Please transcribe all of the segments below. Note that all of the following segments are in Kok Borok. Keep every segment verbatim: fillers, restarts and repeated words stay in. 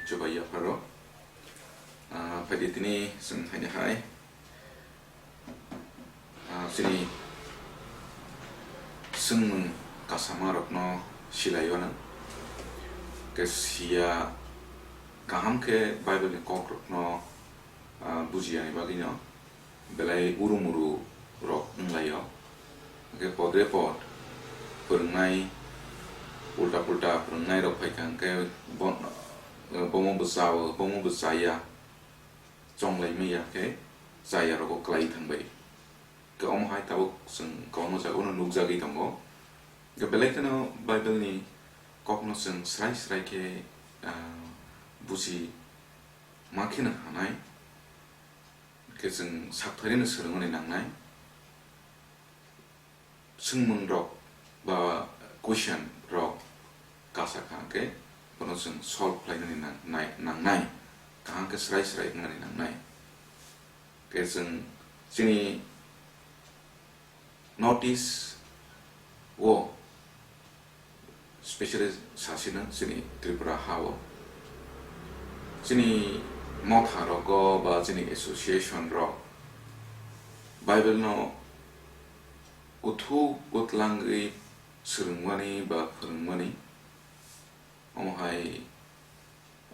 Chubai yapharo. Ah, phaidi tini chwng haini hai. Ah, chini swngmung kasama rokno silai wano. Ke siya kaham khe Bible ni kok rokno, ah, bujiya ni bagwi no. Belai uru muru rok wnglaio. Hwnkhe podre pod phwrwngnai, ulta pulta phwrwngnai rok phaikha hwnkhe bo-, bomo bo chao, bomo bo chaya, chonglai maya khe chaya rogo klai thangbai. Hwnkhe omo hai tabuk chwng kwbangma jagao no nukjagwi tongo. Hwnkhe belai kheno Bible ni kokno chwng srai srai khe, ah, buji ma kheno hanai. Khe chwng saktharino swrwngmani nangnai. Swngmung rok ba question rok kasa kha khe bono chwng solve khlainani nang-, nai-, nangnai. Kaham khe srai srai wngnani nangnai. Khe chwng chini North East o, specially sasino chini Tripura ha o, chini motha rogo ba chini association rok Bible no uthuk utlangwi swrwngmani ba phwrwngmani, omo hai,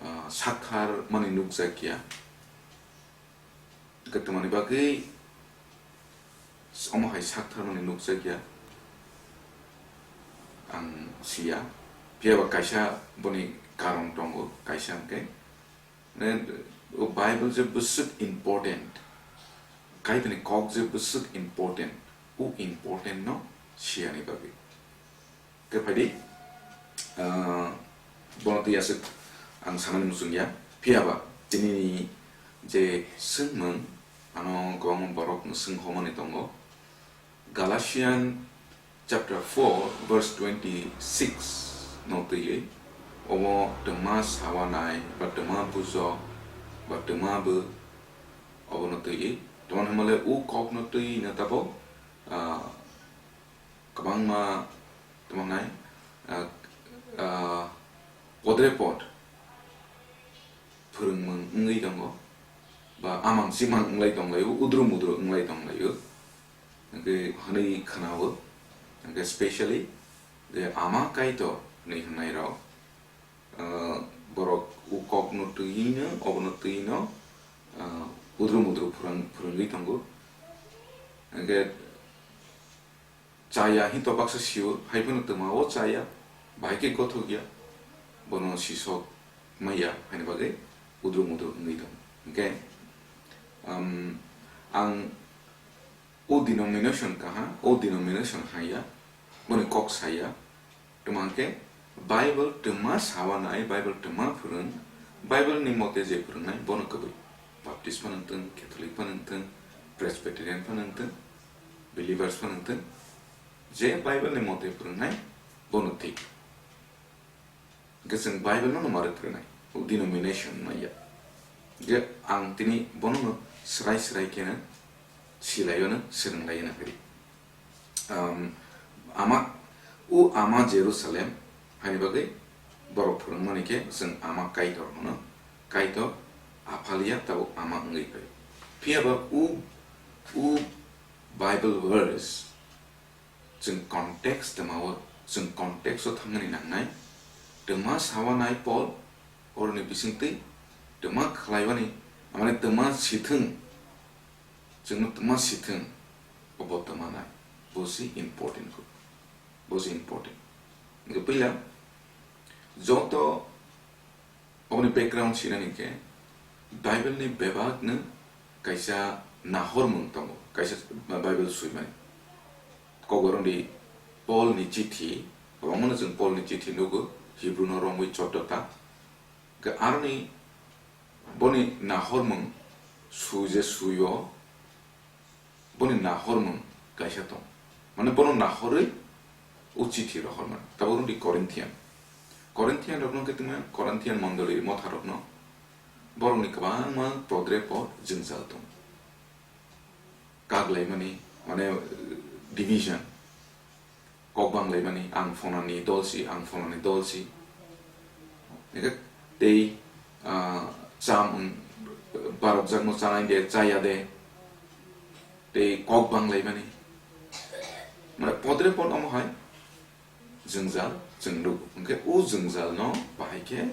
ah, sakthar mani nukjakya. Kwtwmani bagwi omo hai saktharmani nukjakya, ang siya. Phiyaba kaisa boni karon tongo, kaisa hwnkhe, ne, o Bible je bwswk important, Kaitorni kok je bwswk important, o important no siyani bagwi. Khe phaidi, ah, bono twi aswk ang sanani muchungya. Phiyaba tinini je swngmung, ano kwbangma borokno swng homani tongo. Galatian chapter four verse twenty-six no twiwi, omo twma sawanai, ba twma bujok, ba twma bw, obono twiwi. Tamo hwnmale o kokno twi no tabok, ah, kwbangma tamo nai, ah, ah, podre pod phwrwngmung wngwi tongo, ba amang simang wnglai tonglaio, udru mudru wnglai tonglaio, hwnkhe hwnwi khwnao, hwnkhe specially je Ama Kaitor hwnwi hwnnairok, ah, borok o kokno twiwino, obono twino, ah, udru mudru phwrwng-, phwrwngwi tongo. Hwnkhe chaya hito baksa sio, hai phano twma o chaya, bahai khe gothok ya, bono sisok maya, haini bagwi udru mudru wngwi tongo. Hwnkhe, um, ang o denomination kaha, o denomination haya, boni kok saya, twma hwnkhe Bible twma sawanai, Bible twma phwrwng, Bible ni mote je phwrwngnai bono kwbwi. Baptist phano wngthwng, Catholic phano wngthwng, Presbyterian phano wngthwng, Believers phano wngthwng, je Bible ni mote phwrwngnai bono thik. Hwnkhe chwng Bible no ma rwkhrwnai, o denomination maya. Hwnkhe ang tini bono no swrai swrai kheno silaio no, swrwnglaio no khe. Um, ama, o Ama Jerusalem haini bagwi borok phwrwngmani khe chwng Ama Kaitor hwno, Kaitor Aphalia tabuk Ama wngwi phai. Phiyaba o, o Bible verse chwng context twmao, chwng context o thangmani nangnai. Twma sawanai Paul oroni bisingtwi twma khlaiwani, mane twma sithwng, chwngno twma sithwng, obo twma nai. Bo se important kho. Bo se important. Hwnkhe puila joto oboni background sinani khe Bible ni bebak no kaisa nahormung tongo, kaisa Bible swimani. Kokborok di Paul ni chithi, kwbangma no chwng Paul ni chithi nugo, Hebrew no romwi choddo ta. Hwnkhe aroni boni nahormung sui je sui o, boni nahormung kaisa tong. Mane bono nahorwi o chithi rohormani. Tabuk wngdi Corinthian. Corinthian rokno khe tongma Corinthian mondoli motha rokno borokni kwbangma podre pod jwngjal tong. Kak laimani, mane, division. Kok bang laimani, ang phonani dol si, ang phonani dol si. Hwnkhe tei, Jakno chanai de, chaya de, tei kok bang laimani. Mane podre pod omo hai jwngjal chwng rw. Hwnkhe o jwngjal no bahai khe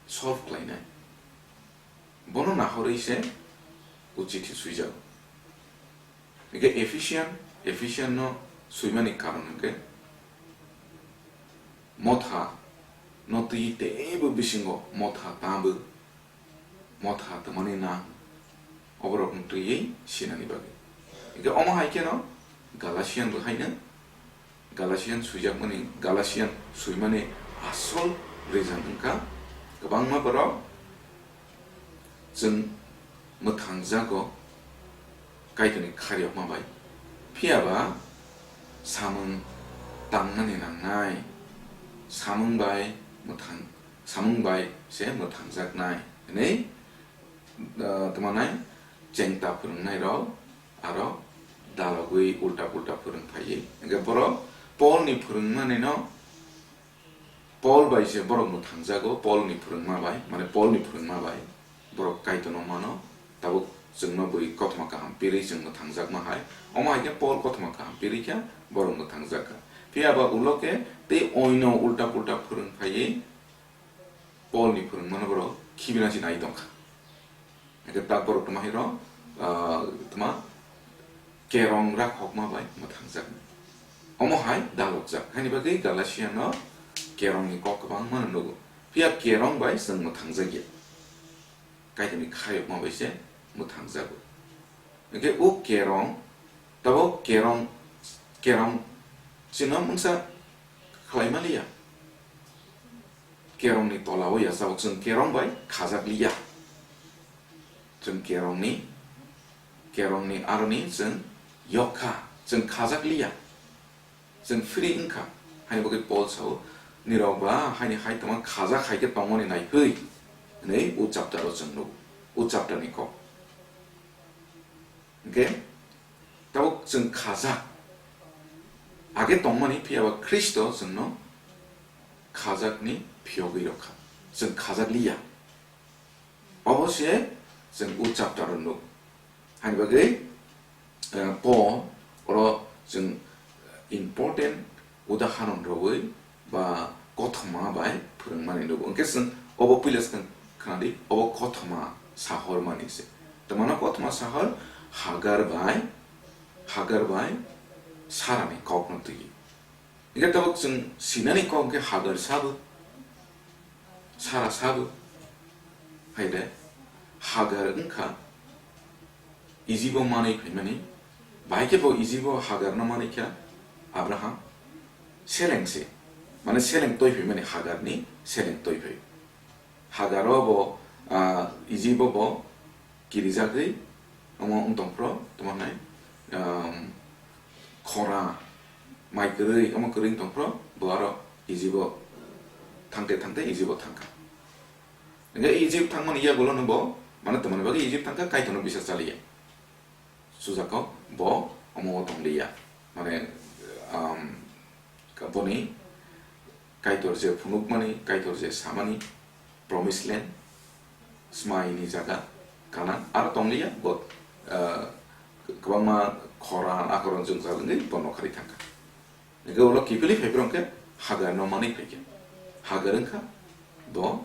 solve khlainai. Bono nahorwi se o chithi swijak. Hwnkhe Ephesian, Ephesian no swimani karon hwnkhe motha no twi teibo bisingo motha tabwi motha twmani nang oborokno twiwi sinani bagwi. Hwnkhe omo hai kheno Galatian bo haino Galatian swijakmani, Galatian swimani asol reason wngkha kwbangma borok chwng mwthangjago Kaitorni khairokma bai. Phiya ba samung tangnani nangnai, samung bai mwthang, samung bai se mwthangjaknai hwnwi, ah, tamo nai chengta phwrwngnai rok aro dalogwi ulta pulta phwrwng phaiwi. Hwnkhe borok Paul ni phwrwngmani no Paul bai se borok mwthangjago, Paul ni phwrwngma bai, mane Paul ni phwrwngma bai borok Kaitorno mano, tabuk chwngno bui kothoma kaham pirwi chwng mwthangjakma hai. Omo hai khe Paul kothoma kaham pirwi khe borok mwthangjak kha. Phiya ba ulo khe tei oino ulta pulta phwrwng phaiwi Paul ni phwrwngmano borok khibina se nai tong kha. Hingke tak borok toma hiro, ah, toma kerong rakhokma bai mwthangjak. Omo hai dalokjak. Haini bagwi Galatiano kerongni kok kwbangma nugo. Phiya kerong bai chwng mwthangjak ya. Kaitorni khayokma bai se mwthangjago. Hingke o kerong, tabok kerong, kerong chwngno mungsa khlai maliya. Kerongni tola o yachao chwng kerong bai khajak liya. Chwng kerongni, kerongni aroni chwng yok kha, chwng khajak liya. Chwng free wng kha. Haini bagwi Paul sao, "Nirok ba haini hai tongma khajak hai khe tongmani nai hwi," hwnwi o chapter o chwng nugo. O chapter ni kok. Hingke tabok chwng khajak. Age tongmani phiya ba Khristo chwngno khajakni phiyogwi rokha. Chwng khajak liya. Obo se chwng o chapter o nuk. Haini bagwi, eh, Paul oro chwng important udaharon rwui ba kothoma bai phwrwngmani nugo. Hwnkhe chwng obo puila swkang khnadi, obo kothoma sahor mani se. Tamano kothoma sahor Hagar bai, Hagar bai Sarani kokno twi. Hingke tabuk chwng sinani kok hingke Hagar sabo, Sara sabo. Hai de, Hagar wngkha Ijibo manwi phaimani, bahai khe bo Ijibo Hagarno manwi kha Abraham, seleng se, mane seleng toi phaimani, Hagarni seleng toi phai. Hagaro bo, ah, Ijibo bo kirijagwi omo wng tongphro, tamo hwnai, um, khora, mai kwrwi, omo kwrwi wng tongphro, bo aro Ijibo thangte thangte Ijibo thangkha. Hingke Ijip thangmani yagulono bo, mane, tongmani bagwi Ijip thangkha, Kaitorno bisa chaliya. Sujako bo omo o tongliya. Mane, um, boni Kaitor je phunukmani, Kaitor je samani, Promised Land, smaini jaga, Kanan, aro tongliya, bo, uh, kwbangma khora, akoron jwngjal wngwi bo nokharwi thangkha. Hingke ulo kiphilwi phaiphru hingke Hagar no manwi phaikha. Hagar wngkha bo,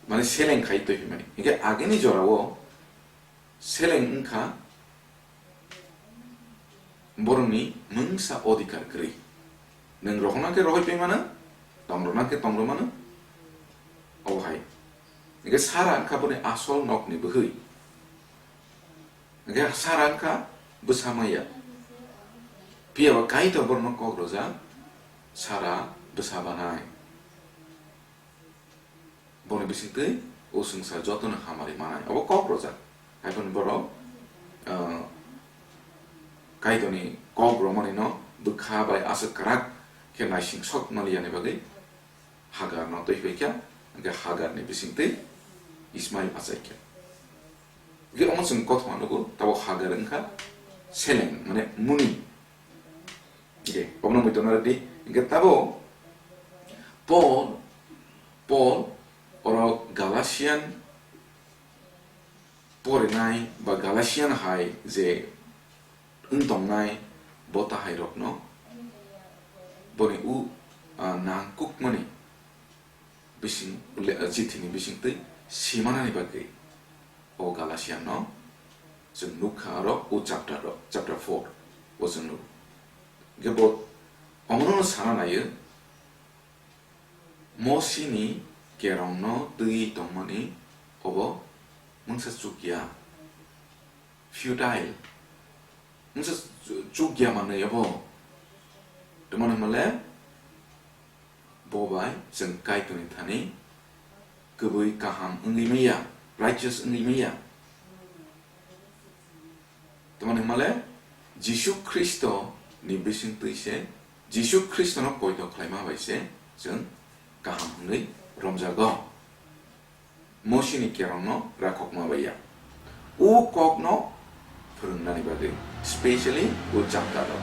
mane, seleng khai twi hwnmani. Hingke agini jorao seleng wngkha borokni mungsa odhikar kwrwi. Nwng rohorna khe rohoi pai mano, tong rwna khe tong rw mano, obo hai. Hingke Sara wngkha boni asol nokni bwhwi. Hingke Sara wngkha bwsa maya. Phiya ba Kaitor borokno kok rwjak, Sara bwsa banai. Boni bisingtwi o swngchar jotono hamari manai. Obo kok rwjak. Haiphano borok, ah, Kaitorni kok rwmani no bwkha bai aswk kwrak khe naising sok maliya ni bagwi Hagar no twi phaikha, hingke Hagar ni bisingtwi Ismail achaikha. Hingke omo chwng kothoma nugo, tabo Hagar wngkha seleng, mane muni. Hingke obono muitu narwdi, hingke tabo Paul, Paul oro Galatian porinai ba Galatian hai je wng tongnai bo tahairokno boni u, ah, nangkukmani bising le-, chithini bisingtwi simanani bagwi o Galatian no chwng nukha aro o chapter ro, chapter four o chwng nuk. Hwnkhe bo omono sana naio, Mosini kerongno twi tongmani obo mungsa chukya, futile, mungsa chu-, chukya manwi obo. Tamani hwnmale bo bai chwng Kaitorni thani kwbwi kaham wngwi manya, righteous wngwi manya. Tamani hwnmale Jisu Khristo ni bisingtwi se, Jisu Khristo no poito khlaima bai se chwng kaham hwnwi romjago. Mosini kerongno rakhokma bai ya. O kokno phwrwngnani bagwi, specially o chapter o.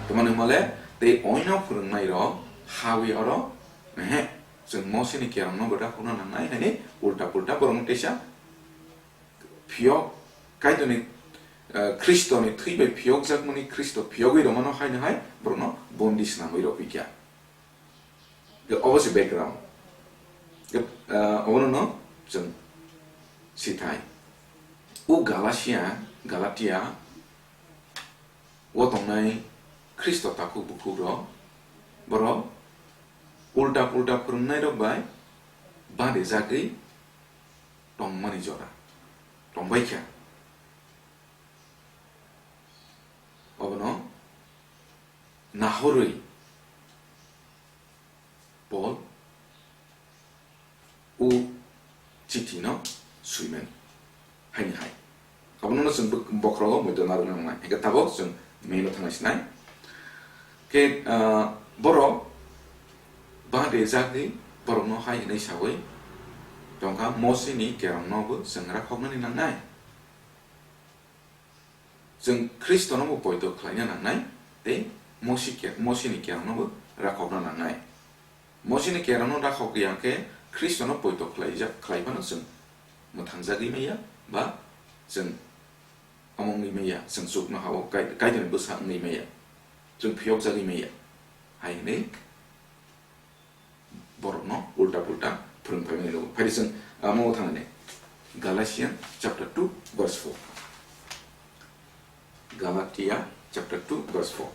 Tamani hwnmale tei oino phwrwngnai rok hawi oro, mehe, chwng Mosini kerongno bo rakhokna nangnai, hani ulta pulta borokno teisa phiyok, Kaitorni, eh, Khristoni thwi bai phiyokjakmani, Khristo phiyogwi rwmano haino hai borokno bondi swnamwi rwphi kha. Obo se background. Eh, obono no chwng sithai. O Galatia, Galatia, o tongnai Khristo takhuk bukhuk rok, borok ulta pulta phwrwngnai rok bai bade jagwi tongmani jora tongbai kha. Obono nahorwi Paul o chithi no swimen haini hai. Abono no chwng bok-, bokhorogo muitu narwkna nangnai. Hingke tabok chwng main o thangna sinai. Ke, ah, borok ba rejagwi borokno hai hwnwi sawi tongkha, Mosini kerongno bo chwng rakhoknani nangnai. Chwng Khristono bo poito khlaina nangnai, tei Mosi ke-, Mosini kerongno bo rakhokna nangnai. Mosini kerongno rakhok ya khe Khristono poito khlaijak, khlai phano chwng mwthangjagwi maya, ba chwng omo wngwi maya, chwng chuknoha-o Kai-, Kaitorni bwsa wngwi maya, chwng phiyokjagwi maya, hai hwnwi borokno ulta pulta phwrwng phaimani rwo. Phai di chwng, ah, omo thangni Galatian chapter two verse four. Galatia chapter two verse four.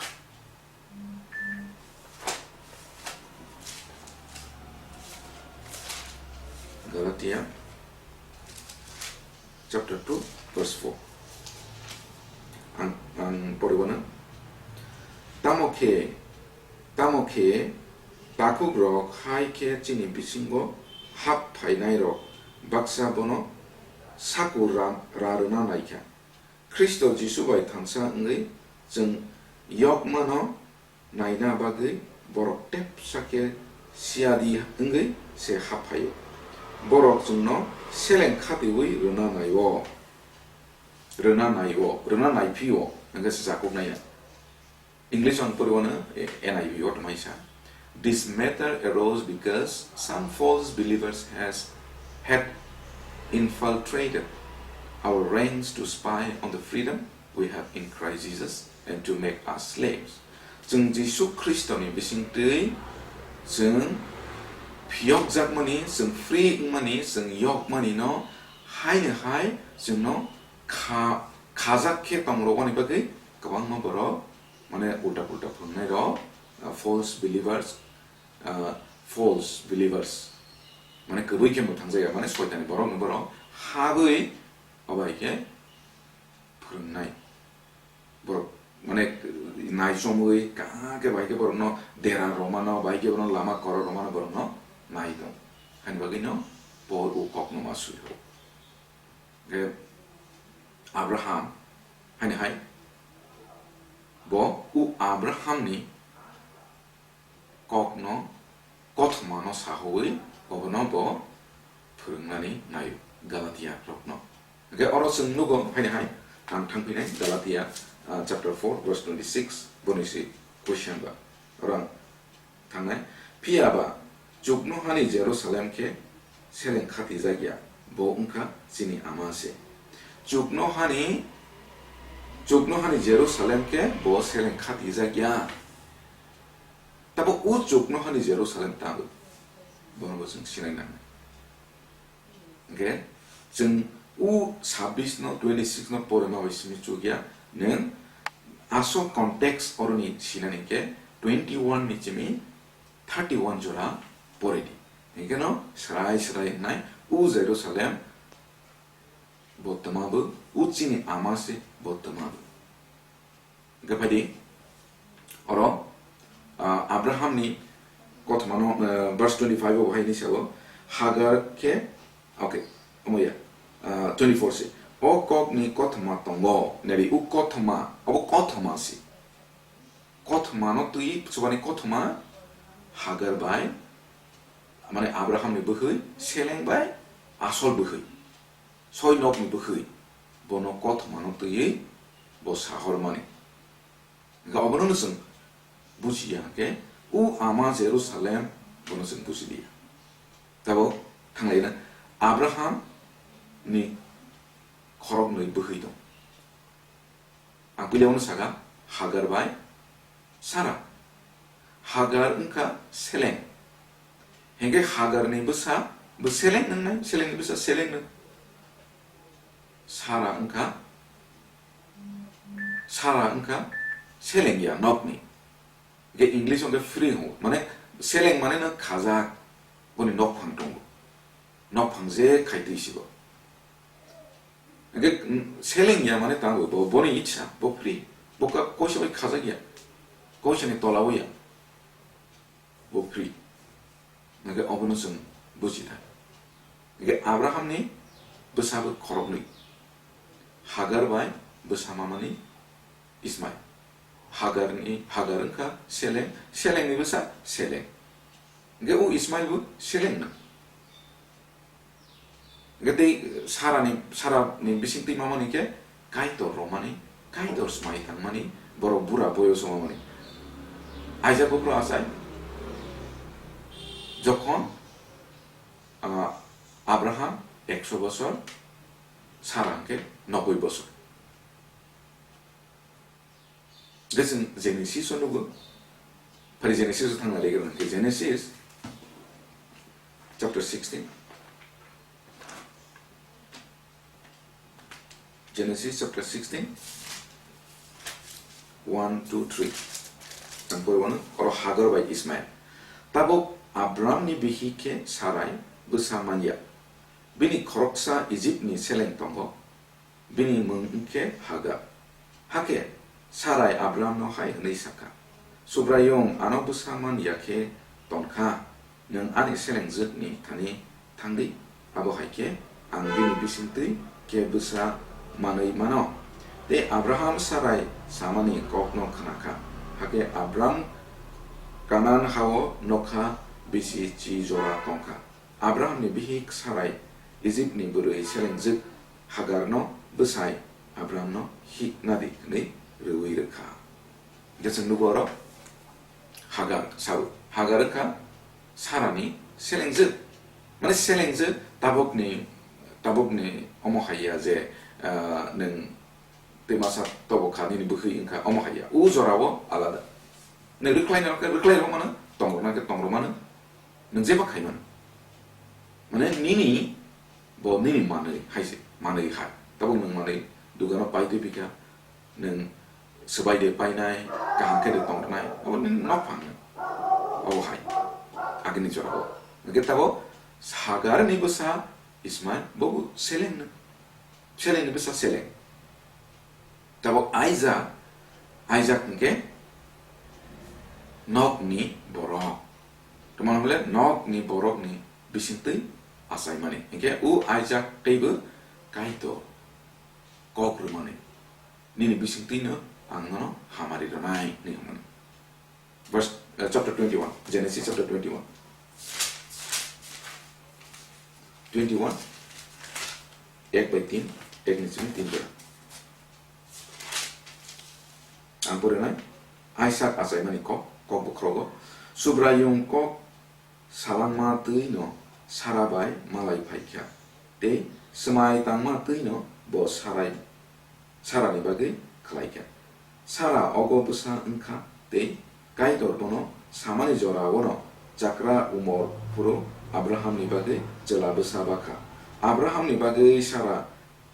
Galatia chapter two verse four. Ang, ang poribana. Tamo khe, tamo khe, takhukrok hai khe chini bisingo hap phainairok baksa bono sakur ra, ra rwna naikha. Khristo Jisu bai thansa wngwi chwng yokmano naina bagwi borok tepsa khe siyadi wngwi se hap phaio. Borok chwngno seleng khatiwi rwna nai-o. Rwna nai-o, rwna naiphio, hwnkhe se Jakob naiya. English ang poriwano, eh, N I V o tongmai sa. This matter arose because some false believers has, had infiltrated our ranks to spy on the freedom we have in Christ Jesus and to make us slaves. Chwng Jisu Khristoni bisingtwi chwng phiyokjakmani, chwng free wngmani, chwng yokmani no haino hai chwngno kha-, khajak khe tong rwani bagwi kwbangma borok, mane, ulta pulta phwrwngnairok, uh, false believers, uh, false believers, mane, kwbwi khe mwthangjakya, mane, soitani borokno borok habwi obai khe phwrwngnai. Borok, mane, naichomwi kaham khe bai khe borokno dera rwmano, bai khe bono lama koro rwmano borokno nai tong. Haini bagwino Paul o kokno ma sui ho. Hwnkhe Abraham, haini hai, bo o Abrahamni kokno, kothomano sahowi obono bo phwrwngnani naio Galatia rokno. Hwnkhe oro chwng nugo, haini hai, ang thangphinai Galatia, ah, chapter four verse twenty six, boni si question ba. Oro ang thangnai. Phiya ba chuknohani Jerusalem khe seleng khatijak ya, bo wngkha chini ama se. Chuknohani, chuknohani Jerusalem khe bo seleng khatijak ya. Tabo o chuknohani Jerusalem tamo? Bono bo chwng sinai nangnai. Hingkhe chwng o sabbish no, twenty six no pore ma bai simi chukya, nwng aswk context oroni sinani khe twenty one ni chimi thirty one jora pore di. Hingkhe no srai srai wngnai, o Jerusalem bo twma bo, o chini ama se bo twma bo. Hingkhe phaidi, oro, ah, Abraham ni kothoma no, ah, verse twenty five o bo hai ni sao, Hagar khe, okay, omo ya, ah, twenty four se. O kok ni kothoma tongo, nari o kothoma, obo kothoma se. Kothoma no twi, chubani kothoma, Hagar bai, mane Abraham ni bwkhwi, seleng bai, asol bwkhwi. Soi nok ni bwkhwi, bono kothoma no twiwi, bo sahor mani. Hingkhe obono no chwng bujiya hwnkhe, o ama Jerusalem bono chwng bujiya. Tabo thanglaina Abraham ni khoroknwi bwkhwi tong. Ang puila uno saka Hagar bai Sara. Hagar wngkha seleng. Hingkhe Hagar ni bwsa bo seleng wngnai, seleng ni bwsa seleng no. Sara wngkha, Sara wngkha seleng ya nokni. Hingkhe English hingkhe free hwngo. Mane seleng mane no khajak, boni nokphang tongo. Nokphang je khai twi sibo. Hingkhe, mm, seleng ya mane tamo bo, boni ichha, bo free. Bo ka-, koisa bai khajak ya. Koisa ni tola o ya. Bo free. Hingkhe obono chwng buji thai. Hingkhe Abraham ni bwsa bo khoroknwi. Hagar bai bwsa mamani Ismail. Hagar ni, Hagar wngkha seleng, seleng ni bwsa seleng. Hingkhe o Ismail bo seleng no. Hingkhe tei Sara ni, Sara ni bising twi mamani khe Kaitor romani, Kaitor smai tangmani, borok bura boyos wngmani. Isaac bo phuru achai, jokhon, ah, Abraham ekso bosor, Sara hwnkhe noboi bosor. Hwnkhe chwng Genesis o nugo. Phari Genesis o thangna legwi rwkha. Genesis chapter sixteen. Genesis chapter sixteen, one, two, three. Ang pore wano, oro Hagar bai Ismael. Tabuk Abram ni bihik khe Sarai bwsa manya. Bini khoroksa Egypt ni seleng tongo. Bini mung wngkhe Hagar. Hakhe Sarai Abramno hai hwnwi sakha, "Subraiyung ano bwsa man ya khe ton kha, nwng ani selengjwkni thani thang di, abo hai khe ang bini bisingtwi khe bwsa manwi mano." Tei Abraham Sarai samani kokno khna kha. Hakhe Abram Kanan ha-o nokha bisi chi jora tong kha. Abrahamni bihik Sarai Ijipni bwrwi selengjwk Hagarno bwsai Abrahamno hik nadi hwnwi rwui rwkha. Hwnkhe chwng nugo oro Hagar sao. Hagar wngkha Sarani selengjwk. Mane selengjwk tabukni, tabukni omo hai ya je, ah, nwng tei masa tobo kha nini bwkhwi wngkha, omo hai ya. O jorao alada. Nwng rwkhlai nang khe rwkhlai rw mano, tong rw nang khe tong rw mano. Nwng jeba khai mano. Mane nini bo nini manwi hai se, manwi hai. Tabuk nwng manwi dugano pai twi phikha, nwng swbai de painai, kaham khe de tong rwnai, abo nini nokphang nw. Abo hai. Agini jorao. Hwnkhe tabo Hagarni bwsa Ismail, bobo seleng nw. Selengni bwsa seleng. Tabuk Isaac, Isaac hwnkhe nokni borok. Tamo hwnle nokni borokni bisingtwi achaimani. Hwnkhe o Isaac teibo Kaitor kok rwmani. Nini bisingtwino ang nono hamari rwnai, hwnwi hwnmani. Verse, uh, chapter twenty-one, Genesis chapter twenty-one. Twenty-one, ek bai tin, ek ni simi tin bai. Ang pore nai, Isaac achaimani kok, kok bokhrogo. Subraiyung kok salangma twi no Sara bai malai phai kha, tei swmai tangma twi no bo Sarai, Sarani bagwi khlai kha. Sara ogo bwsa wng kha tei Kaitor bono samani jora-o'-no chakra umor phuru Abrahamni bagwi chwla bwsa ba kha. Abrahamni bagwi Sara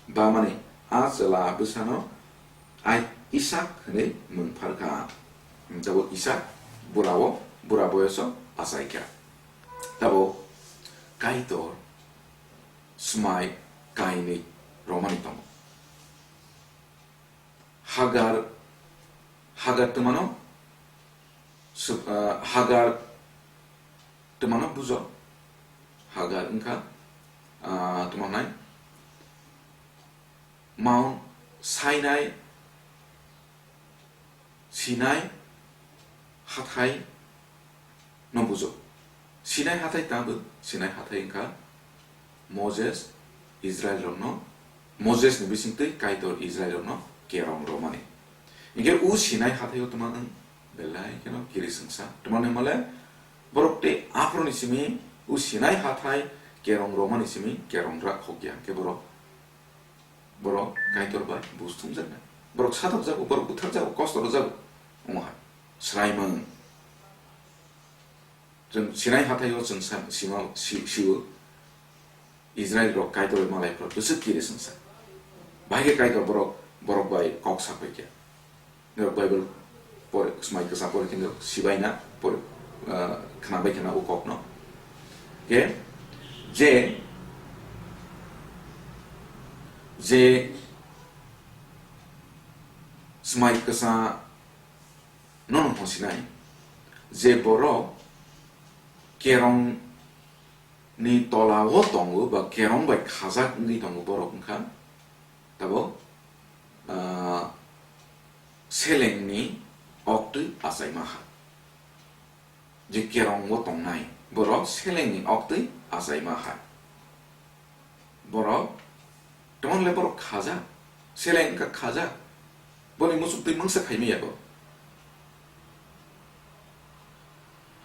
bamani a chwla bwsano Ai-, Isak hwnwi mung phar kha. Tabuk Isak bura-o, bura boyoso achai kha. Tabuk Kaitor swmai kainwi romani tongo. Hagar, Hagar twmano sw-, ah, Hagar twmano bujo. Hagar wngkha, ah, twma hwnai Mount Sinai, Sinai hathai no bujo. Sinai hathai tamo, Sinai hathai wngkha Moses Israel rokno, Moses ni bisingtwi Kaitor Israel rokno kerong romani. Hinkhe o Sinai hathai o twma wng belai kheno kiri swngsa. Twmani hwnmale borok tei aphuru ni simi o Sinai hathai kerong romani simi kerong rak khokya hinkhe borok Borok Kaitor bai buj thumjaknai. Borok satok jago, borok buthar jago, kosto rw jago. Omo hai. Sraimung. Chwng Sinai hathai o chwng sa-, sima, si-, siwo. Israel rok Kaitor bai malai phuru bwswk kiri swngsa. Bahai khe Kaitor borok, borok bai kok sapai khe. Norok Bible pore, swmai kwsa pore khe norok sibai na, pore, ah, khna bai khna o kok no. Ke, je, je swmai kwsa no no hosinai, je borok kerong ni tola o tongo ba kerong bai khajak wngwi tongo borok wngkha, tabok, ah, selengni oktwi achaima hai. Je kerong o tongnai borok selengni oktwi achaima hai. Borok, tongmole borok khajak, seleng wngkha khajak, boni muchuk twi mungsa khaimaya bo.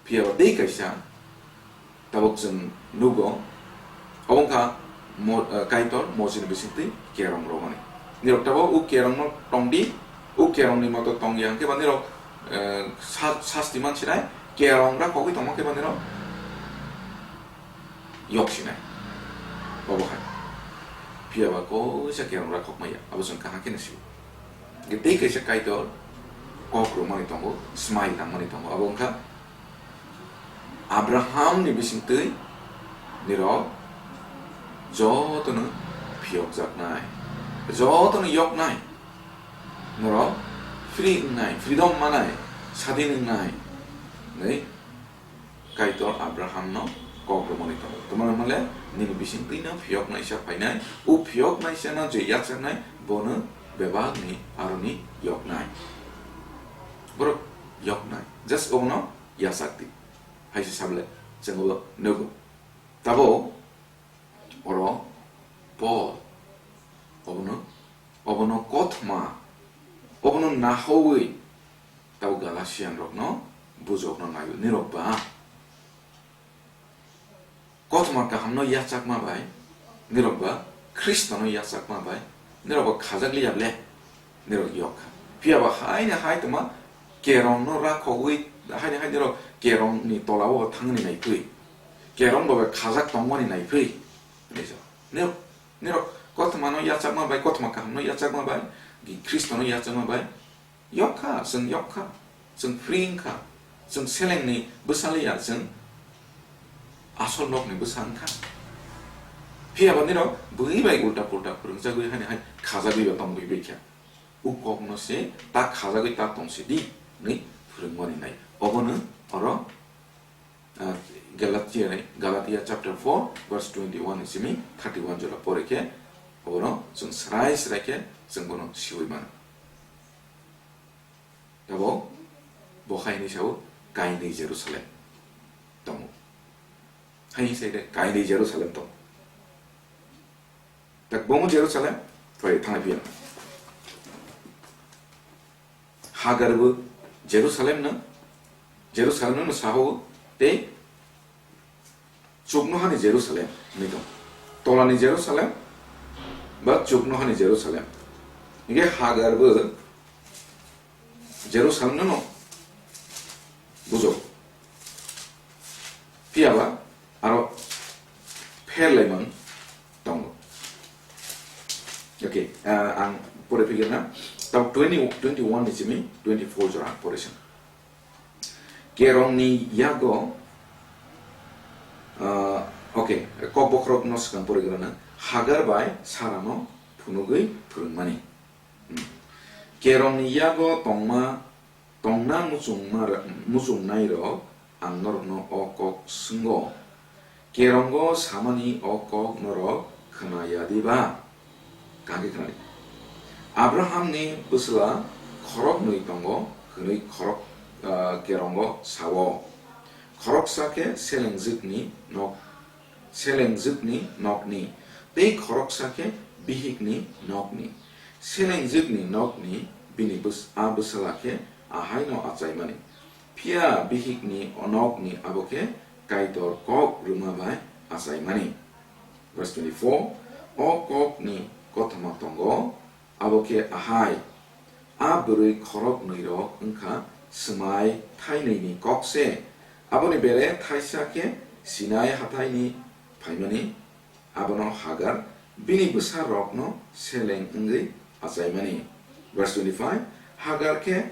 Phiya ba tei kaisa tabuk chwng nugo, obo wngkha mo-, eh, Kaitor Mosini bisingtwi kerong romani. Nirok tabuk o kerongno tongdi, o kerongni moto tongya hwnkhe ba nirok, eh, sa-, sasti mansinai, kerong rakhogwi tongma khe ba nirok yoksinai. Obo hai. Phiya ba koisa kerong rakhokmaya, abo chwng kaham khe nasi. Tei kaisa Kaitor kok rwmani tongo, smai tangmani tongo. Abo wngkha Abrahamni bisingtwi nirok jotono phiyokjaknai, jotono yoknai. Norok free wngnai, freedom manai, sadin wngnai. Nei? Kaitor Abrahamno kok rwmani tongo. Twmani hwnle nini bisingtwino phiyoknaisa phainai, o phiyoknaisano je yachaknai, bono bebakni aroni yoknai. Borok yoknai. Just obono yachak di. Hai se sable, chwng obo nugo. Tabo oro Paul obono, obono kothoma, obono nahowi tabo Galatian rokno bujokno naio. Nirok ba kothoma kahamno yachakma bai, nirok ba Khristono yachakma bai, nirok ba khajak liya ble, nirok yok kha. Phiya ba haino hai tongma kerongno rakhogwi, haino hai nirok kerongni tolao thangni naiphwi, kerong bo bai khajak tongmani naiphwi. Nirok, nirok kothomano yachakma bai, kothoma kahamno yachakma bai, Khristono yachakma bai, yok kha, chwng yok kha, chwng free wng kha, chwng selengni bwsa liya, chwng asol nokni bwsa wng kha. Phiya ba nirok bwrwi bai ulta pulta phwrwngjagwi haino hai khajagwi ba tongwi bai kha. O kokno se ta khajagwi ta tong sidi hwnwi phwrwngmani nai. Obono oro Ah, Galatia ni, Galatia chapter four verse twenty-one ni simi thirty-one jora pore khe, obono chwng srai srai khe chwng bono siwi mano. Tabo bo hai hwnwi sao, kainwi Jerusalem tongo. Hai hwnwi sai de, kainwi Jerusalem tongo. Tak bomo Jerusalem, phai thangwi phiya. Hagar bo Jerusalem no, Jerusalem no saho tei chuknohani Jerusalem hwnwi tong. Tolani Jerusalem, Ba chuknohani Jerusalem. Hinkhe Hagar bo Jerusalem no bujo. Phiya ba aro pher laimang tongo. Okay, ah, ang pore phikirna. Tau twenty, twenty-one ni simi twenty-four jora ang pore sing. Kerongni yago, ah, okay, kok bokhorok no swkang pore gana. Hagar bai Sara no phunugwi phwrwngmani. Hmm. Kerongni yago tongma, tongna muchungma, muchungnairok ang norokno o kok swngo. Kerongo samani o kok norok khna ya diba? Kangkhe khnadi. Abrahamni bwsla khoroknwi tongo, hwnwi khorok, ah, kerongo sao. Khoroksa khe selengjwkni nok, selengjwkni nokni, tei khoroksa khe bihikni nokni. Selengjwkni nokni bini bwsa-, a bwsla khe ahaino achaimani. Phiya bihikni nokni abo khe Kaitor kok rwma bai achaimani. Verse twenty-four, o kokni kothoma tongo, abo khe ahai, a bwrwi khoroknwirok wngkha swmai thainwini kok se. Aboni bere thaisa khe Sinai hathaini phaimani, abono Hagar bini bwsarokno seleng wngwi achaimani. Verse twenty-five, Hagar khe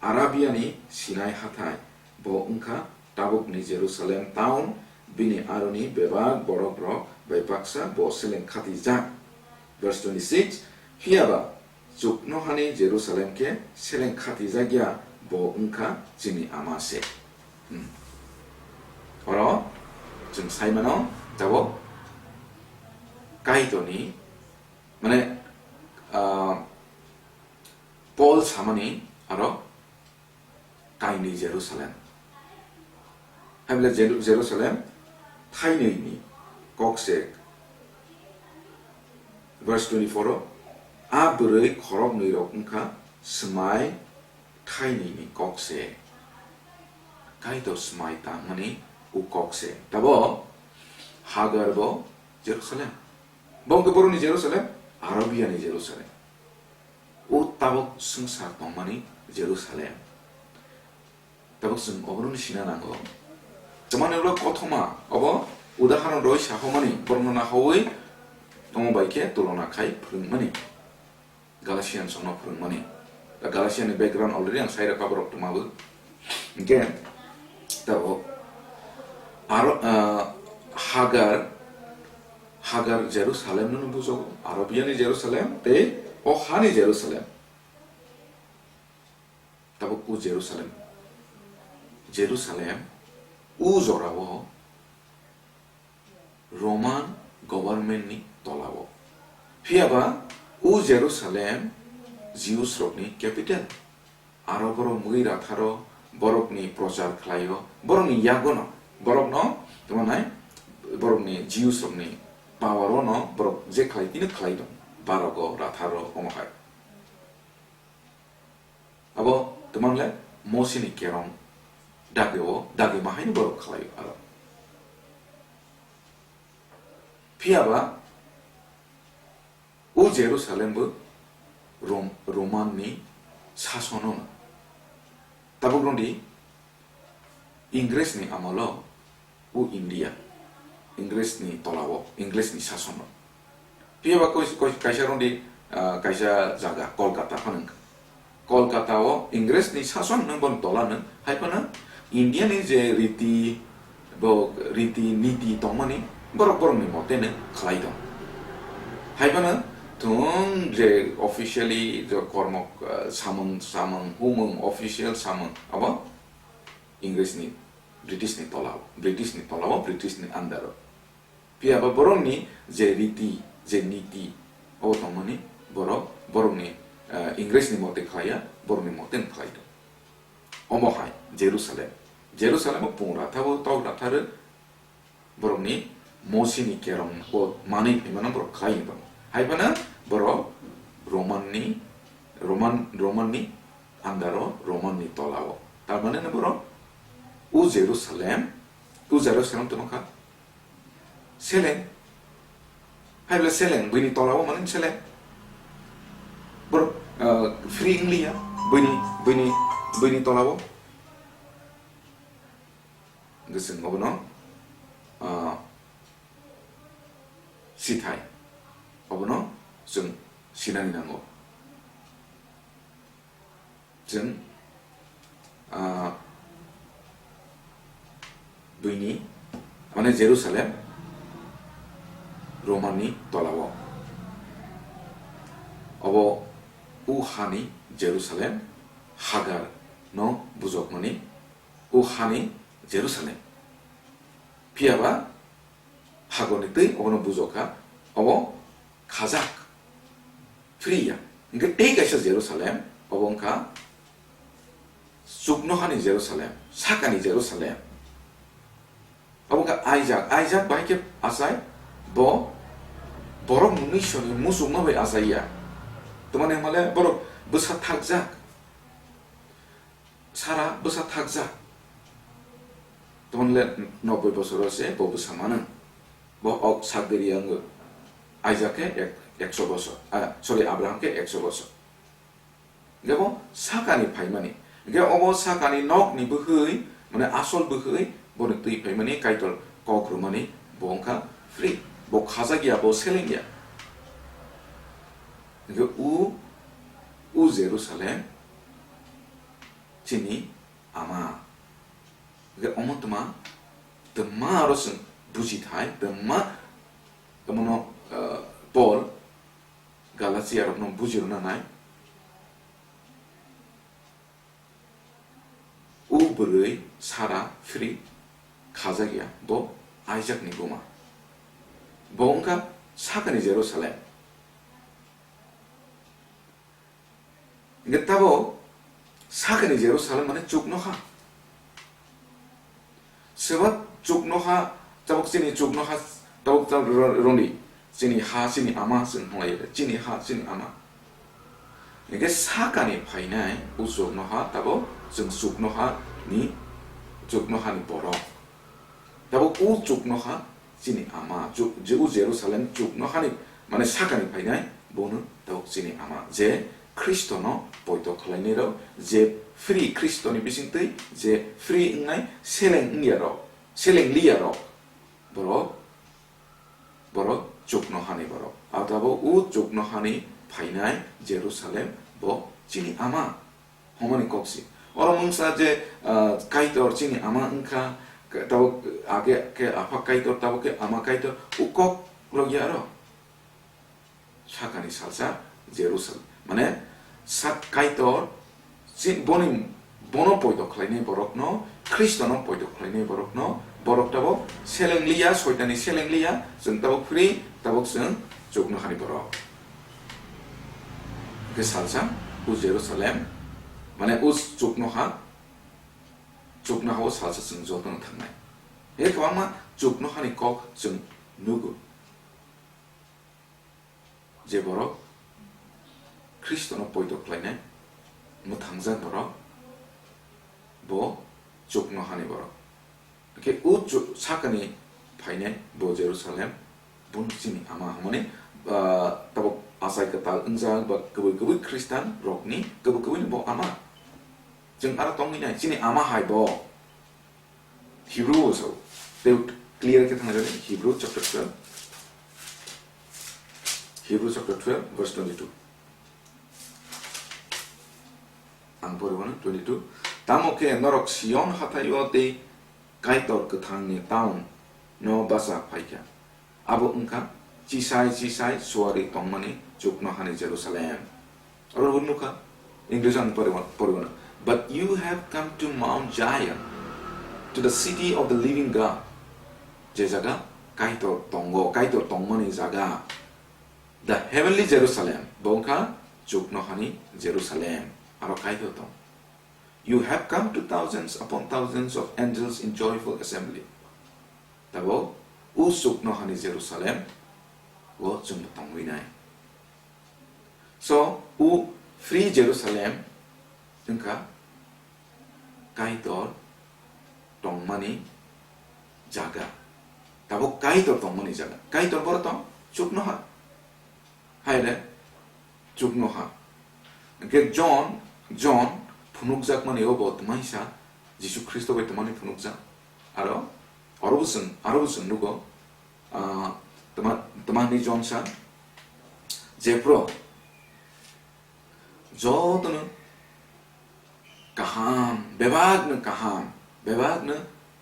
Arabiani Sinai hathai, bo wngkha tabukni Jerusalem town, bini aroni bebak borokrok bai baksa bo seleng khatijak. Verse twenty-six, Phiya ba chuknohani Jerusalem khe seleng khatijak ya, bo wngkha chini ama se. Hmm. Oro chwng sai mano, tabuk Kaitorni, mane, ah, Paul samani aro kainwi Jerusalem. Hai bole Jeru-, Jerusalem thainwi ni kok se. Verse twenty-four o, a bwrwi khoroknwi rok wngkha swmai thainwi ni kok se. Kaitor swmai tangmani u kok se. Tabo Hagar bo Jerusalem. Bo wngkha borokni Jerusalem, Arabia ni Jerusalem. O tabuk swngchar tongmani Jerusalem. Tabuk chwng oborokno sina nango. Tamani ulo kothoma obo udaharon roi sahomani borokno nahowi tongma bai khe tulona khai phwrwngmani. Galatians rokno phwrwngmani. Da Galatian ni background already ang sai rwkha borok twma bo. Hinkhe tabuk aro, ah, Hagar Hagar Jerusalem no bujogo, Arabia ni Jerusalem tei o hani Jerusalem. Tabuk o Jerusalem, Jerusalem o jorao Roman government ni tolao. Phiya ba o Jerusalem Jews rokni capital. Aro borok mui ratharo, borokni prochar khlaio, borokni yagono, borokno, tamo nai, borokni Jews rokni power ono borok je khlai tino khlai tong, barogo ratharo omo hai. Abo tamo le Mosini kerong dagio, dagi mahaino borok khlaio aro. Phiya ba, O Jerusalem bo Rom-, Roman ni sason o no. Tabuk rwdi Ingres ni amolo o India, Ingres ni tolao, Ingres ni sason o. Phiya ba koi-, koi-, kaisa rwdi, ah, kaisa jaga Kolkata phano wngkha. Kolkata o Ingres ni sason nung bon tola nung, hai phano India ni je riti, bo riti niti tongmani borok borok ni mote nung khlai tong. Hai phano thung je officially je kormo, ah, samung, samung, humung, official samung, abo Ingres ni, British ni tola o, British ni tola o, British ni under o. Phiya ba borokni je riti, je niti, obo tongmani borok, borokni, eh, Ingresni mote khlaiya, borokni mote khlai tong. Omo hai Jerusalem. Jerusalem o pungra thabo tok ratharo borokni Mosini kerong o manwi phaimano borok khlai tong. Hai phano borok Romanni, Roman, Romanni under o, Romanni tola o. Tar mane borok o Jerusalem, o Jerusalem tongkha. Seleng, Hai bole seleng, buini tolao mani seleng. Borok, ah, free wngliya, buini, buini, buini tolao. Hwnkhe chwng obono, ah, sithai. Obono chwng sinani nango. Chwng, ah, buini, mane Jerusalem, Romani tolao. Obo u hani Jerusalem, Hagar no bujokmani u hani Jerusalem. Phiya ba Hagarni twi obono bujokha, obo khajak, free ya. Hingkhe tei kaisa Jerusalem, obo wngkha chuknohani Jerusalem, sakani Jerusalem. Obo wngkha Isaac, Isaac bai khe achai, bo borok mungwi soni muchungma bai achaiya. Tamani hwnmale borok bwsa thakjak. Sara bwsa thakjak. Tamoni le nobboi bosoro se bo bwsa mano. Bo ok sak deri ya wngwi. Isaac khe ek-, ekso bosor. Ah, sorry, Abraham khe ekso bosor. Hingkhe bo sakani phaimani. Hingkhe obo sakani nokni bwkhwi, mane asol bwkhwi, boni twi phaimani, Kaitor kok rwmani, bo wngkha free. Bo khajak ya, bo seleng ya. Hingkhe u, u Jerusalem, chini ama. Hingkhe omo twma, twma aro chwng buji thai, twma, omono, ah, Paul Galatia rokno buji rwna nai. U bwrwi Sara free khajak ya, bo Isaac ni buma. Bo wngkha sakani Jerusalem. Hingkhe tabok sakani Jerusalem mane chuknoha. Seba chuknoha, tabok chini chuknoha, tabok ta ro-, roni, chini ha, chini ama, chwng hwnlai chini ha, chini ama. Hingkhe sakani phainai u chuknoha, tabok chwng chuknoha ni, chuknoha ni borok. Tabok u chuknoha chini ama, chu-, je u Jerusalem chuknohani, mane sakani phainai, bono tabok chini ama, je Khristono poito khlainai rok, je free Khristoni bisingtwi, je free wngnai, seleng wngya rok, seleng liya rok, borok, borok chuknohani borok. Abo tabok u chuknohani phainai Jerusalem bo chini ama. Hwnmani kok si. Oro mungsa je, ah, Kaitor chini ama wngkha, tabok age khe Apha Kaitor, tabok khe Ama Kaitor, u kok logya aro. Sakani salsa Jerusalem. Mane, sak Kaitor, chi-, boni, bono poito khlainai borokno, Khristono poito khlainai borokno, borok tabok seleng liya, soitani seleng liya, chwng tabok free, tabok chwng chuknohani borok. Hingkhe salsa, u Jerusalem, mane u chuknoha, chuknoha o salsa chwng jotono thangnai. He kwbangma chuknohani kok chwng nugo. Je borok Khristono poito khlainai, mwthangjak borok, bo chuknohani borok. Hingkhe u chu-, sakani phainai bo Jerusalem, bo chini ama hwnmani, ah, tabok achai kwtal wngjak ba kwbwi kwbwi Khristan rokni kwbwi kwbwini bo ama. Chwng aro tongwi nai, chini ama hai bo. Hebrew o sao. Tei clear khe thangna jani, Hebrew chapter twelve. Hebrew chapter twelve, verse twenty-two. Ang poribo na, twenty-two. Tamo khe norok Sion hathaio tei Kaitor kwthangni town no bacha phaikha. Abo wngkha chisai chisai suari tongmani chuknohani Jerusalem. Oro bo nukha, English ang poribo, poribo na. "But you have come to Mount Zion, to the city of the living God." Je jaga Kaitor tongo, Kaitor tongmani jaga. The heavenly Jerusalem, bo wngkha chuknohani Jerusalem. Aro Kaitor tong. "You have come to thousands upon thousands of angels in joyful assembly." Tabok u chuknohani Jerusalem o chwng tongwi nai. So, u free Jerusalem wngkha Kaitor tongmani jaga. Tabok Kaitor tongmani jaga. Kaitor boro tong? Chuknoha. Hai de, chuknoha. Hwnkhe John, John phunukjakmani obo twmaisa Jisu Khristo bai twmani phunukjak. Aro, aro bo chwng, aro bo chwng nugo, ah, twma-, twmani John sa, jephru jotono kaham, bebakno kaham, bebakno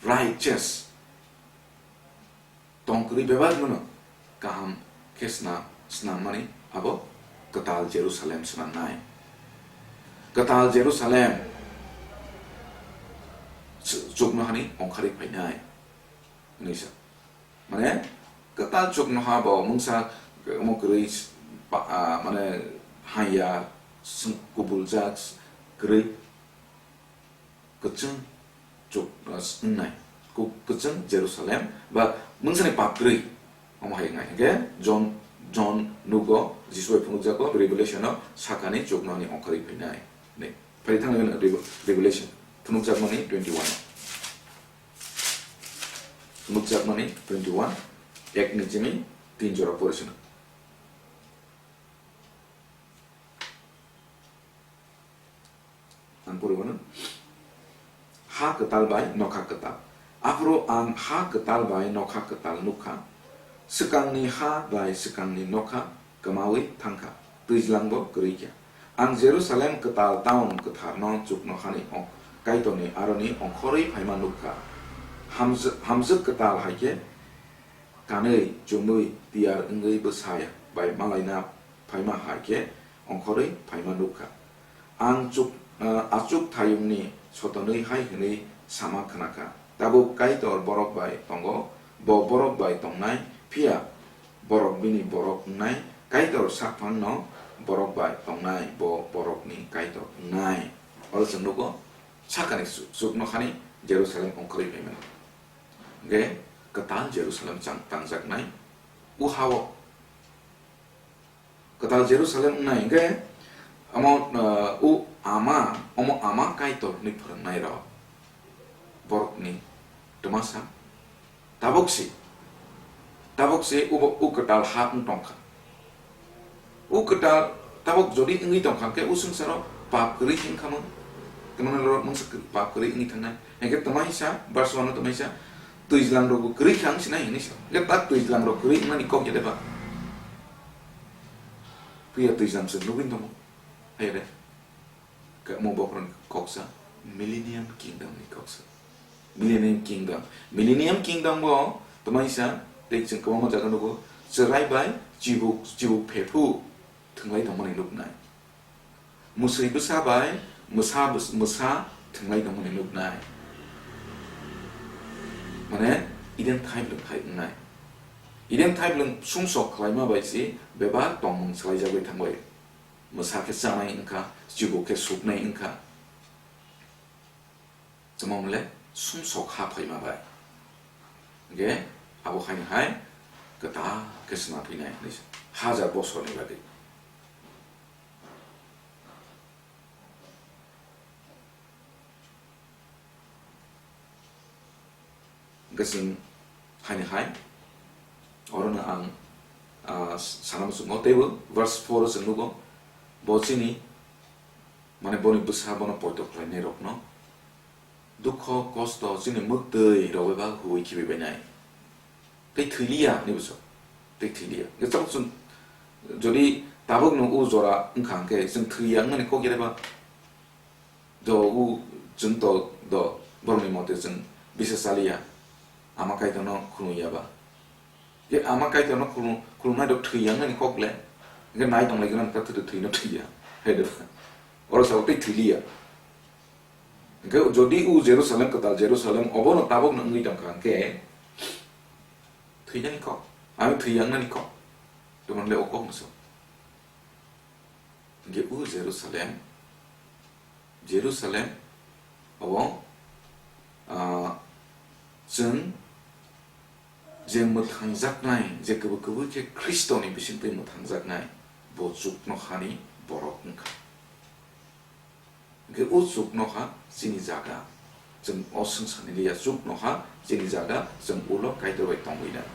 righteous, tongkwrwi bebakno kaham khe swnam, swnammani abo kwtal Jerusalem swnamnai. Kwtal Jerusalem chu-, chuknohani ongkhorwi phainai hwnwi sa. Mane, kwtal chuknoha bo mungsa omo kwrwi pa-, ah, mane, haya, sung-, kubuljak, kwrwi, kwchwng chuk-, ah, wngnai. Ku-, kwchwng Jerusalem, ba mungsani pap kwrwi, omo hai wngnai. Hwnkhe John, John nugo, Jisu bai phunukjago, Revelation-o sakani chuknohani ongkhorwi phainai. Phai thangna Revelation, phunukjakmani twenty-one. Nukjakmani twenty-one, ek ni simi tin jora pore sino. Ang pore mano. Ha kwtal bai nokha kwtal. Aphuru ang ha kwtal bai nokha kwtal nukha. Swkangni ha bai swkangni nokha kwmawi thangkha, twijlangbo kwrwi kha. Ang Jerusalem kwtal town kwtharno chuknohani ong-, Kaitorni aroni ongkhorwi phaima nukkha. Hamjw-, hamjwk kwtal hai khe kanwi chumwi tiyar wngwi bwsa bai malaina phaima hai khe ongkhorwi phaima nukkha. Ang chuk-, ah, achuk thayungni sotonwi hai hwnwi sama khnakha, "Tabuk Kaitor borok bai tongo, bo borok bai tongnai, phiya borok bini borok wngnai, Kaitor sakphangno borok bai tongnai, bo borokni Kaitor wngnai." Oro chwng nugo, sakani su-, chuknohani Jerusalem ongkhorwi phaimani. Hwnkhe kwtal Jerusalem chang-, tangjaknai, o ha-o. Kwtal Jerusalem wngnai hwnkhe, omo, uh, o ama, omo ama Kaitor hwnwi phwrwngnai rok borokni twmasa. Tabuk se, tabuk se ubo, o kwtal ha wng tongkha. O kwtal tabuk jodi wngwi tongkha, hwnkhe o swngcharo pap kwrwi wngkha mo. Tamani oro mungsa kwrwi, pap kwrwi wngwi thangnai. Hwnkhe twma hisa, verse one o twma hisa, twijlang rokbo kwrwi kha wng sinai hinwi sa. Hwnkhe tak twijlang rok kwrwi wngnani kok ya de ba? Phiya twijlang se nugwi tongo. Hai de. Khe omo bohrokni koksa Millennium Kingdom ni koksa. Millennium Kingdom. Millennium Kingdom bo twma hisa tei chwng kwbangma jaga nugo, chwrai bai chibuk, chibuk phephu thwnglai tongmani nuknai. Mwswi bwsa bai mwsa bwsa, mwsa thwnglai tongmani nuknai. Mane Eden thaiblwng hai wngnai. Eden thaiblwng sumsok khlaima bai se bebak tongmung swlaijagwi thangbai. Mwsa khe chanai wngkha, chibuk khe suknai wngkha. Chwng le sumsok ha phaima bai. Hwnkhe abo haino hai kwtal khe sna phinai hinwi sa, hajar bosorni bagwi. Hwnkhe chwng haino hai, orono ang, ah, sana muchungo, teibo verse four o chwng nugo, bo chini, mane, boni bwsa bono poito khlainai rokno dukho, kosto, chini mwktwi rok bai ba huwi khibi bainai. Tei thwi liya hinwi bo sa, tei thwi liya. Hwnkhe tabuk chwng, jodi tabukno o jora wngkha hwnkhe chwng thwi ya wngnani kok ya de ba? Do u chwng to do borokni mote chwng bisa chaliya, ama Kaitorno khulumya ba. Khe ama Kaitorno khulum-, khulumnai rok thwi ya wngnani kok le, hwnkhe nai tong lai gwnang ta thwi, thwino thwi ya, hai de ba? Oro sa tei thwi liya. Hwnkhe jodi u Jerusalem, kwtal Jerusalem, obono tabukno wngwi tongkha, hwnkhe thwinani kok, ami thwi ya wngnani kok, tongmani le o kokno se. Hwnkhe u Jerusalem, Jerusalem, abo, ah, chwng je mwthangjaknai, je kwbwi kwbwi khe Khristoni bisingtwi mwthangjaknai, bo chuknohani borok wngkha. Hwnkhe o chuknoha chini jaga, chwng o swngcharni liya, chuknoha chini jaga, chwng ulo Kaitor bai tongwi nai.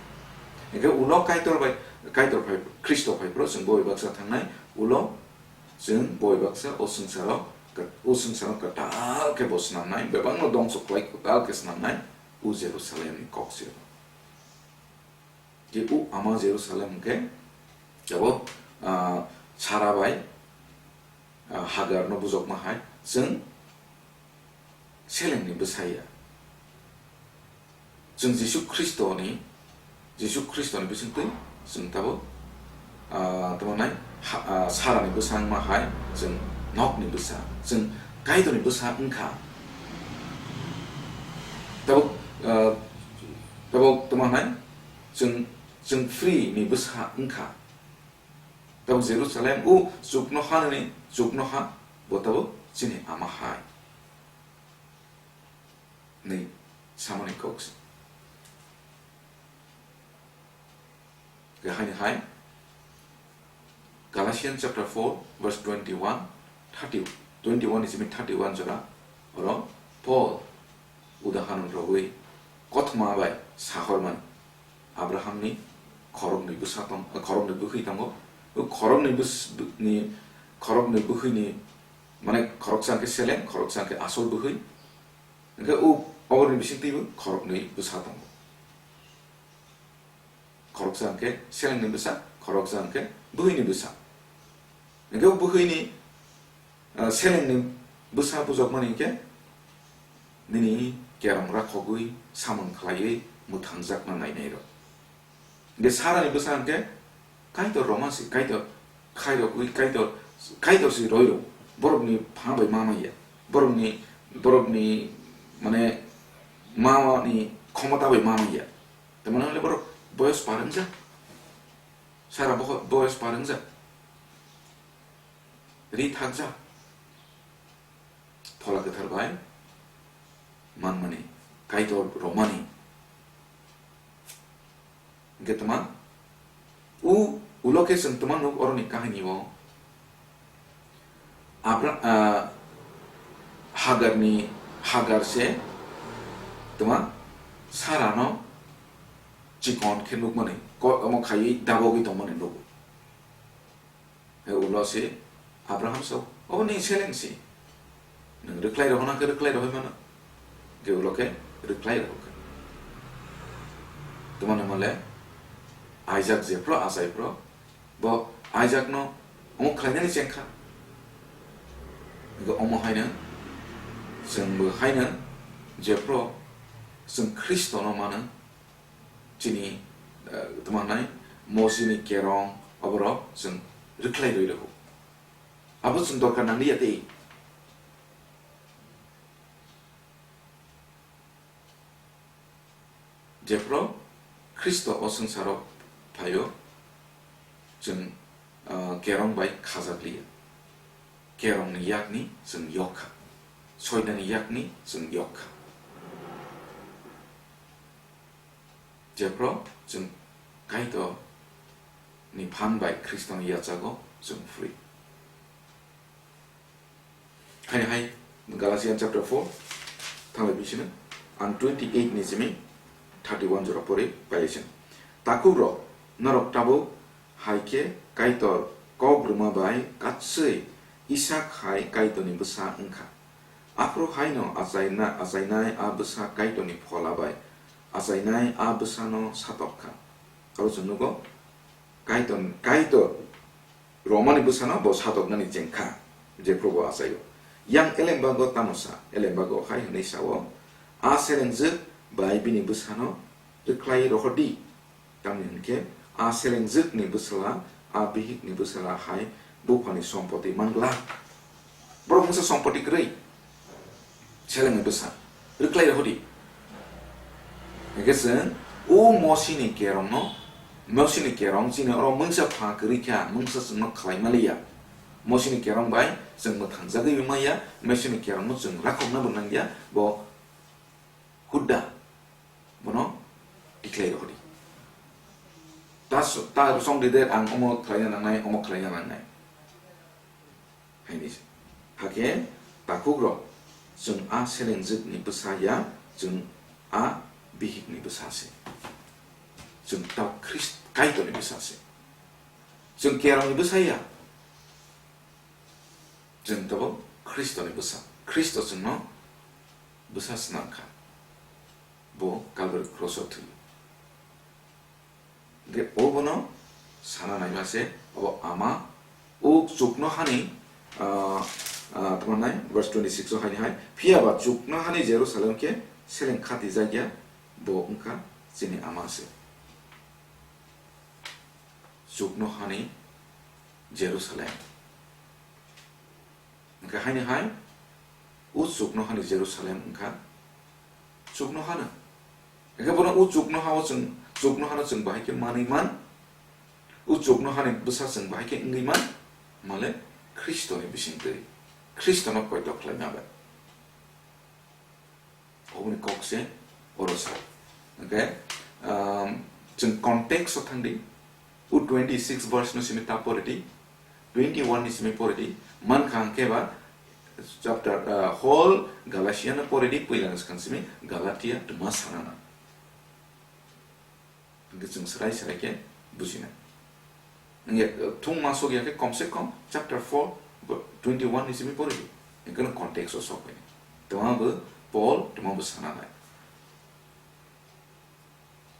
Hingke ulo Kaitor bai, Kaitor phai, Khristo phai phro chwng boi baksa thangnai, ulo chwng boi baksa o swngcharo, o swngcharo kwtal khe bo swnamnai, bebakno dongso khlai kwtal khe swnamnai, o Jerusalemni kok se. Je o ama Jerusalem hwnkhe, abo, ah, Sara bai, ah, Hagarno bujokma hai, chwng selengni bwsa ya. Chwng Jisu Khristoni, Jisu Khristoni bisingtwi chwng tabuk, ah, tamo nai, ha, ah, Sarani bwsa wngma hai, chwng nokni bwsa, chwng Kaitorni bwsa wngkha. Tabuk, ah, tabuk tamo nai, chwng, chwng free ni bwsa wngkha. Tabuk Jerusalem, o chuknoha ni chuknoha, bo tabuk chini ama hai. Ni samani kok se. Khe haini hai Galatians chapter four verse twenty-one, thirty, twenty-one ni simi thirty-one jora oro Paul udaharon rogwi kothoma bai sahormani Abrahamni khoroknwi bwsa tong, khoroknwi bwkhwi tongo. O khoroknwi bwsa, ni, khoroknwi bwkhwini, mane khoroksa hwnkhe seleng, khoroksa hwnkhe asol bwkhwi. Hingkhe o oborni bisingtwibo khoroknwi bwsa tongo. Khoroksa hwnkhe selengni bwsa, khoroksa hwnkhe bwkhwini bwsa. Hingkhe o bwkhwini, ah, selengni bwsa bujokmani hingkhe nini kerong rakhogwi samung khlaiwi mwthangjakna nainairok. Hingke Sarani bwsa hingke Kaitor roma si, Kaitor khairogwi, Kaitor, Kaitor si roiro. Borokni pha bai ma manya. Borokni, borokni, mane, mawani khomota bai ma manya. Tamani hwnle borok boyos par wngjak. Sara boho-, boyos par wngjak. Ri thakjak. Phola Kwthar bai manmani, Kaitor romani. Hingke tma, u, ulo khe chwng tma nuk oroni kahini o. Abra-, ah, Hagarni, Hagar se tma Sarano chikon khe nukmani, ko-, omo khaiwi dabogwi tongmani nugo. He ulo se Abraham sa, "Obo ni seleng si. Nwng rwkhlai rohorna khe rwkhlai rohoi mano." He ulo khe rwkhlai rohor kha. Tuma nang male Isaac jephro achai phro, bo Isaac no omo khlainani chengkha. Hingke omo haino chwngbo haino jephro chwng Khristo no mano, chini, eh, tma hwnai, Mosini kerong, oborok chwng rwkhlai rwi rwo. Abo chwng dorkar nang liya tei. Jephru Khristo o swngcharo phaio, chwng, eh, kerong bai khajak liya. Kerongni yakni chwng yok kha. Soitanni yakni chwng yok kha. Jephru chwng Kaitor ni phan bai Khristo ni yachago chwng free. Haini hai Galatians chapter four, thanglai bisino ang twenty eight ni simi thirty one jora pori pailai sino. Takhuk rok, norok tabuk hai khe Kaitor kok rwma bai katswi Isak hai Kaitor ni bwsa wng kha. Aphuru haino achaina-, achainai a bwsa Kaitorni phola bai achainai a bwsano satok kha. Aro chwng nugo, Kaitor, Kaitor romani bwsano bo satoknani cheng kha, jephru bo achaio. Yang elembago tamo sa, elembago hai hwnwi sao, "A selengjwk bai bini bwsano rwkhlai rohor di." Tamni hwn khe a selengjwkni bwsala, a bihikni bwsala hai buphani sompoti man glak. Borok mungsa sompoti kwrwi, selengni bwsa rwkhlai rw hodi. Hingkhe chwng o Mosini kerongno, Mosini kerong chini oro mungsa pha kwrwi kha, mungsa chwngno khlai maliya. Mosini kerong bai chwng mwthangjagwi maya, Mosini kerongno chwng rakhokna bo nangya, bo hudda. Bono tikhlai rw hodi. Ta s-, ta song di de, ang omo khlaina nangnai, omo khlaina nangnai. Haini se. Hakhe takhuk rok, chwng a selengjwkni bwsa ya, chwng a bihikni bwsa se. Chwng tabuk Khrist-, Kaitorni bwsa se. Chwng kerongni bwsa ya. Chwng tabuk Khristoni bwsa. Khristo chwngno bwsa swnam kha. Bo Calvary cross-o thwi. Hwnkhe obono sana naima se, obo ama, o chuknohani, ah, ah, tamo nai, verse twenty-six o haini hai, "Phiya ba chuknohani Jerusalem khe seleng khati jak ya, bo wngkha chini ama se." Chuknohani Jerusalem. Hwnkhe haini hai, o chuknohani Jerusalem wngkha chuknohano. Hwnkhe bono o chuknohao chwng, chuknohano chwng bahai khe manwi man, o chuknohani bwsa chwng bahai khe wngwi man, male Khristoni bisingtwi, Khristono poito khlaima bai. Oboni kok se oro sa. Hwnkhe, um, chwng context o thang di. O twenty-six verse no simi ta pore di. Twenty-one ni simi pore di. Man kha hwnkhe ba chapter, uh, whole Galatia no pore di, puila ni swkang simi Galatia twma sana na. Hwnkhe chwng srai srai khe bujina. Hwnkhe, uh, thung ma sok ya khe kom se kom chapter four, bo twenty-one ni simi pore di. Hwnkhe no context o sok bai. Twma bo Paul, twma bo sana nai.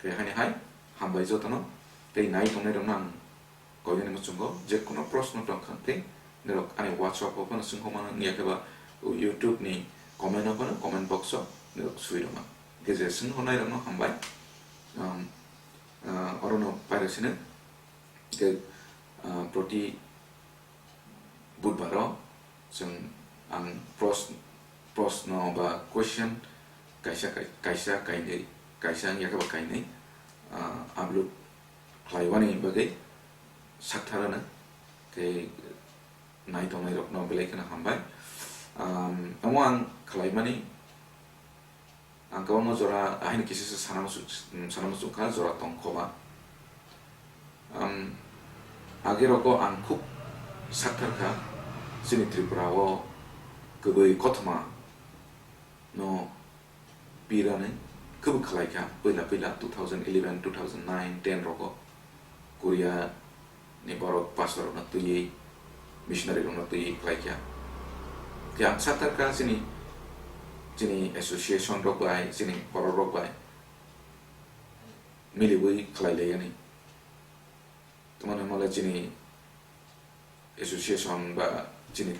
Khe haini hai, hambai jotono. Tei nai tongnai rokno ang koinani muchungo je kono proshno tong kha khe, norok ani WhatsApp o phano swngkha mano, wngya khe ba YouTube ni comment o phano, comment box o norok swi rwma. Khe je swngkha nai rokno hambai. Um, ah, orono pairok sino. Khe, ah, proti Budbaro chwng ang pros-, proshno ba question kaisa kai-, kaisa kainwi, kaisa wngya khe ba kainwi, ah, upload khlaiwani bagwi sakthar rwno, tei nai tongnai rokno belai kheno hambai. Am, omo ang khlaimani Ang kwbangma jora, ahini kisa se sana muchung, sana muchung kha, jora tong kho ba. Am, age rogo ang khub sakthar kha, chini Tripura o kwbwi kothoma no pirani kwbwi khlai kha, puila puila two thousand eleven, two thousand nine, ten rogo. Korea ni borok pastor rokno twiwi, missionary rokno twiwi khlai kha. Khe ang sakthar kha chini, chini association rok bai, chini borok rok bai miliwi khlai lai yani. Tamoni hwnmale chini association ba chini,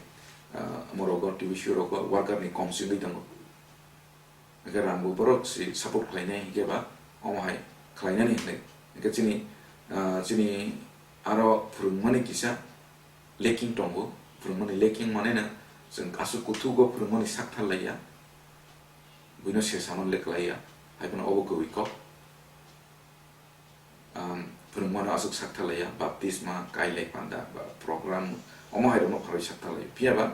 ah, morogo T B C rogo worker ni kom singwi tongo. Hingke rangbo borok si support khlainai hingke ba omo hai khlainani hinwi. Hingke chini, ah, chini aro phwrwngmani kisa lacking tongo, phwrwngmani lacking manena chwng aswk kuthugo phwrwngmani sak thar laiya, buino se samani le klaiya, hai phano obo kwrwi kok. Am, phwrwngmano aswk sak thalaiya, baptisma, kailai panda, ba program, omo hai rokno pharwi sak thalaiya. Phiya ba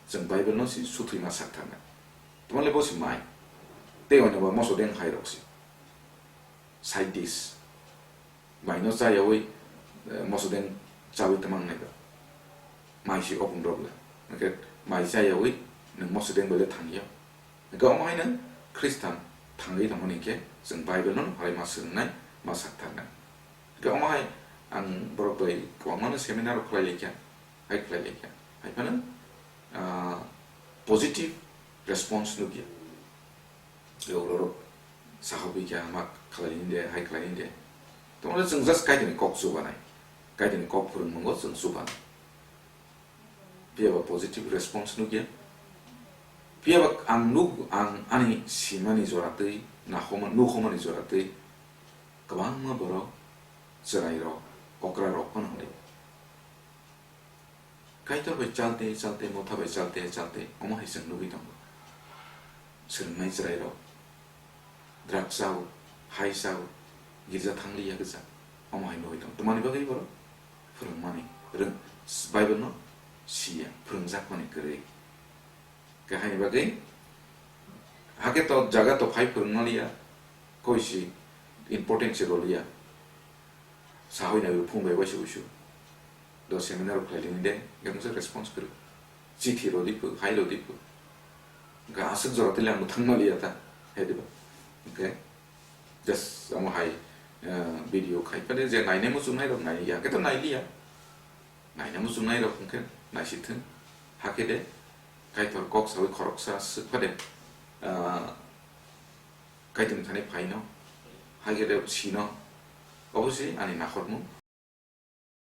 chwng Bible no si suthuima sak tharna. Tamo le bo si mai. Tei oino ba moso deng hai rok si. Side dish. Mai no chayawi, eh, moso deng chawi tamang nai ba. Mai si opung rok le. Hingke mai chayawi nwng moso deng bai le thang ya. Hingke omo hai no Khristan thangwi tongmani hingke chwng Bible no phalai ma swrwngnai, ma saktharnai. Hingke omo hai ang borok bai kwbangma no seminar rok khlai laikha, hai khlai laikha. Hai phano, ah, positive response nukya. Hingke borok sahobwi kha, ma khlai ni de, hai khlai ni de. Tongmani chwng just Kaitorni kok chubanai. Kaitorni kok phwrwngmungo chwng chubanai. Phiya ba positive response nukya. Phiya ba ang nuk, ang ani simani joratwi, nahoma-, nukhomani joratwi kwbangma borok, chwrairok, okrarok phano hwnwi. Kaitor bai chalte, chalte, motha bai chalte, chalte, omo hai chwng nugwi tongo. Swrwngnai chwrairok. Drugs chao, hai chao, girja thangliya gwja, omo hai nugwi tongo. Tamani bagwi borok phwrwngmani, rwng-, Bible no siya, phwrwngjakmani kwrwi. Khe haini bagwi, hakhe to jaga to phai phwrwngmaliya, koi si important se roliya. Sahoi nai phung bai waisa uisu. Do seminar rok khlai lini de, hingke mungsa response kwrwi. Chithi rw di phu, hai rw di phu. Hingke aswk jora twi le ang bo thang maliya ta, hai diba. Hingke just omo hai, eh, video khai phade je nainai muchungnai rok nai ya, khe to nailiya. Nainai muchungnai rok hwnkhe naisithwng. Hakhe de Kaitor kok sawi khoroksa swk phade, ah, Kaitorni thani phaino, hakhe de sino. Obo se ani nakhormung.